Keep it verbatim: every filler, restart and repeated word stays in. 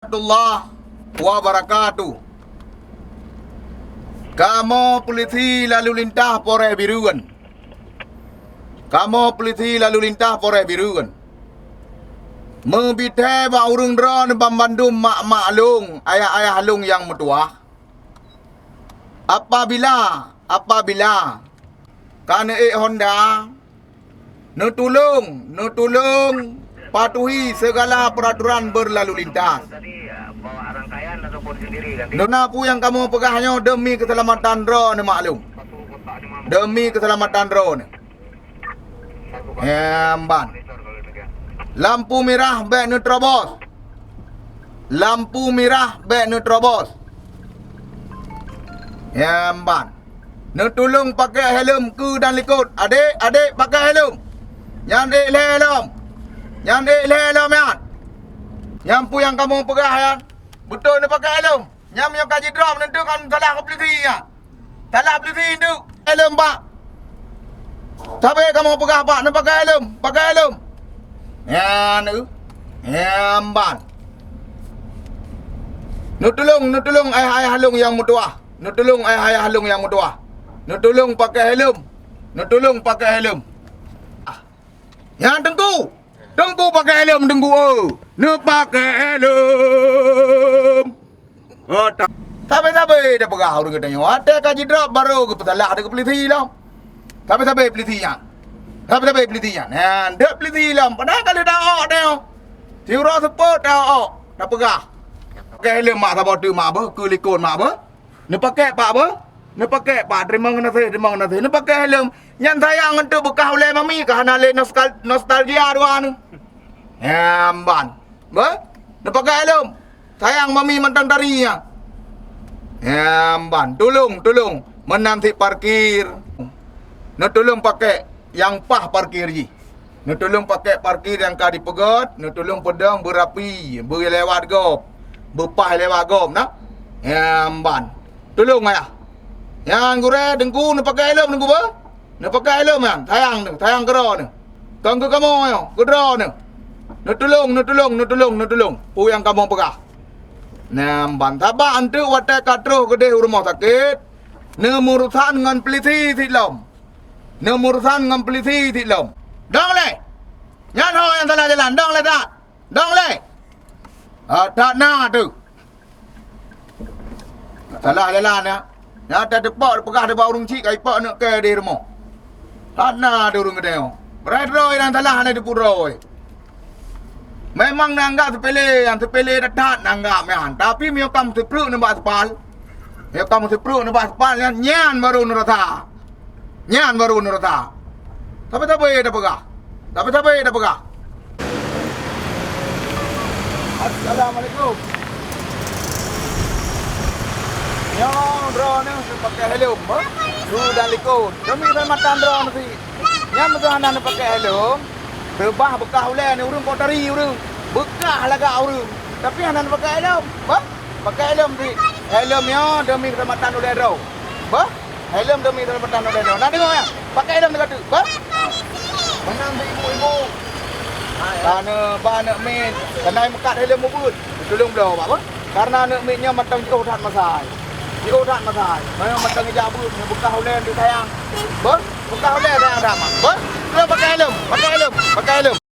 Warahmatullahi wabarakatuh. Kamoe peulisi lalu lintas Polres Bireuen. Kamoe peulisi lalu lintas Polres Bireuen. Meubithée bak ureuëng droeneuh banmandum mak-mak lôn, ayah-ayah lôn nyang meutuwah. Apabila, apabila ka neuék honda, neutulông, neutulông patuhi sigala peuraturan beurlalu lintas. Dona peue nyang kamoe peugah nyoe deumi keuseulamatan droeneuh mak lôn. Deumi keuseulamatan droeneuh. Nyang ban. Lampu mirah bék neuterobos. Lampu mirah bék neuterobos. Nyang ban. Neutulông pakai helm keu dan likot. Adék, adék pakai helm. Nyan ék lhée lom. Nyan ék lhée lom nyan. Nyang peue nyang kamoe peugah nyan. Beutôi neupakai helm. Nyang meunyoe ka jidrop neuteukan salah keu peulisi nyan. Salah peulisi neuteukan helm bak. Sabe kamoe peugah bak neupakai helm, pakai helm. Nyan eu. Nyang ban. Neutulông, neutulông ayah-ayah lôn nyang meutuwah. Neutulông ayah-ayah lôn nyang meutuwah. Neutulông pakai helm. Neutulông pakai helm. Ah. Nyan teungku. Teungku pakai helm teungku, oh. Neupakai helm. Oh, ta-, sabe-sabe dah peugah ureuëng geutanyoe. Watée ka jidrop baru geupeusalah deungon peulisi lom. Sabe-sabe peulisi nyan. Sabe-sabe peulisi nyan. Nah, dek peulisi lom. Padahai ka lheueh taok teuh. Siuroe seupôt taok. Tapeugah. Pakai helm mak saboh teuk mak beuh, keu likot mak beuh. Neupakai pak beuh? Neupakai pak, teurimong geunaséh, teurimong geunaséh. Neupakai helm. Nyan sayang untuk beukah ulée mami ka hana lé noskal-, nostalgia dua neuh. Nyang ban. Beuh? Neupakai helm. Sayang mami mantong tari nyan. Nyang ban. Tulông, tulông. Meunan cit parkir. Neutulông pakai nyang paih parkir jih. Neutulông pakai parkir nyang ka jipeugét, neutulông peudong beurapi, beulewat gob, beupaih lewat gob na. Nyang ban. Tulông ayah. Nyang gurée teungku neupakai helm teungku beuh? Neupakai helm nyan, sayang neuh, sayang keudroe neuh. Kon keu kamoe nyoe, keudroe neuh. Neutulông, neutulông, neutulông, neutulông. Peue nyang kamoe peugah. Nyang ban. Sabab anteuk watée ka troh keudeh u rumoh sakét, neumeurusan ngon peulisi cit lom. Neumeurusan ngon peulisi cit lom. Dong lé! Nyan ho nyang salah jalan, dong lé that! Dong lé! Ah, that na teuh. Salah jalan, ya. Nyang tateupok peugah teuh bak ureuëng chik ka ipok neuk keu di rumoh. That na teuh ureuëng geutanyoe. Beurai droe nyang salah hana teupeudroe. Memang neuanggap seupele, nyang seupele that-that neuanggap nyan. Tapi meunyoe ka meuseuprek nibak seupal, meunyoe ka meuseuprek nibak seupal nyan, nyan baru neurasa. Nyan baru neurasa. Tapi sabe tapeugah. Tapi sabe tapeugah. Assalamualaikum. Nyoe droeneuh neupakai helm, eh? Su dan likot. Demi keselamatan droeneuh sih. Nyan beutôi hana neupakai helm. Reubah beukah ulée ni ureuëng potari ureuëng. Beukah lagak ureuëng. Tapi hana neupakai helm. Bah, pakai helm sih. Helm nyoe demi keselamatan ulée droe. Bah, helm demi keselamatan ulée droe. Nak deungoe ya? Pakai helm dekat tu. Bah. Meunan sih ibu-ibu. Kana ba aneuk miet. Kana meukat helm ubit. Tulông bloe bak bah. Karena aneuk miet nyoe mantong jiôh that masa. Jiôh that masa. Nyoe mantong ijak beuet, nyoe beukah ulée teuh sayang. Beuh, beukah ulée sayang that mak. Beuh, kena pakai helm, pakai helm, pakai helm.